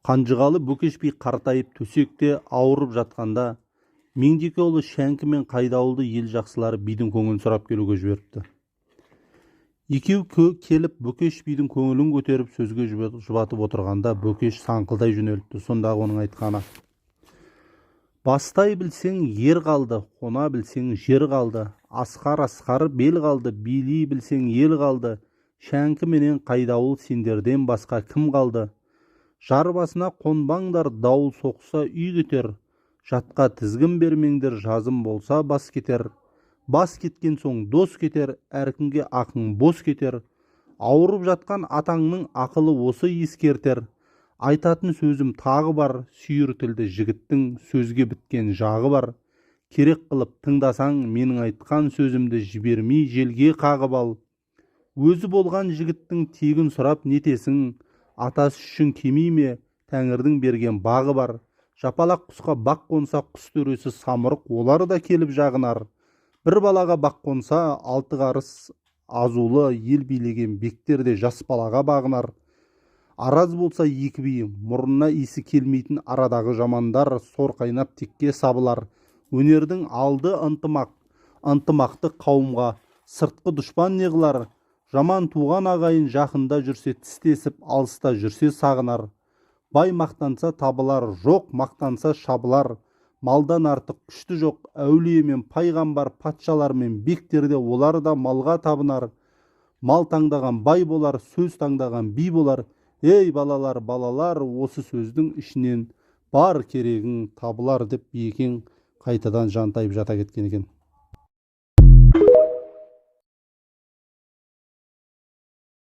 Қанжығалы Бөкеш би қартайып, төсекте ауырып жатқанда, Меңдекеұлы Шәңкі мен Қайдауылды ел жақсылары бидің көңілін сұрап келуге жіберіпті. Екеуі келіп, Бөкеш бидің көңілін көтеріп, сөзге жұбатып отырғанда, Бөкеш саңқылдай жөнеліпті. Сондағы оның айтқаны: «Бастай білсең, ер қалды, қона білсең, жер қалды, асқар асқар бел қалды, билей білсең, ел қалды. Шәңкі менен Қайдауыл, сендерден басқа кім қалды? Жар басына қонбаңдар, дауыл соқса, үй кетер. Жатқа тізгін бермеңдер, жазым болса, бас кетер. Бас кеткен соң дос кетер, әркімге ақың бос кетер. Ауырып жатқан атаңның ақылы осы ескертер. Айтатын сөзім тағы бар, сүйір тілді жігіттің сөзге біткен жағы бар. Керек қылып тыңдасаң, менің айтқан сөзімді жібермей желге қағып ал. Өзі болған жігіттің тегін сұрап нетесің? Атасы үшін кеми ме? Тәңірдің берген бағы бар. Жапалақ құсқа бақ қонса, құс төресі самұрық олар да келіп жағынар. Бір балаға бақ қонса, алты қарыс азулы ел билеген бектер де жас балаға бағынар. Араз болса екі би, мұрнына иісі келмейтін арадағы жамандар сорқайнап текке сабылар. Өнердің алды ынтымақ, ынтымақты қауымға сыртқы дұшпан не қылар? Жаман туған ағайын жақында жүрсе тістесіп, алыста жүрсе сағынар. Бай мақтанса, табылар, жоқ мақтанса, шабылар. Малдан артық күшті жоқ. Әулие мен пайғамбар, патшалар мен бектер де, олар да малға табынар. Мал таңдаған бай болар, сөз таңдаған би болар. Ей, балалар, балалар, осы сөздің ішінен бар керегің табылар», – деп Биекең қайтадан жантайып жата кеткен екен.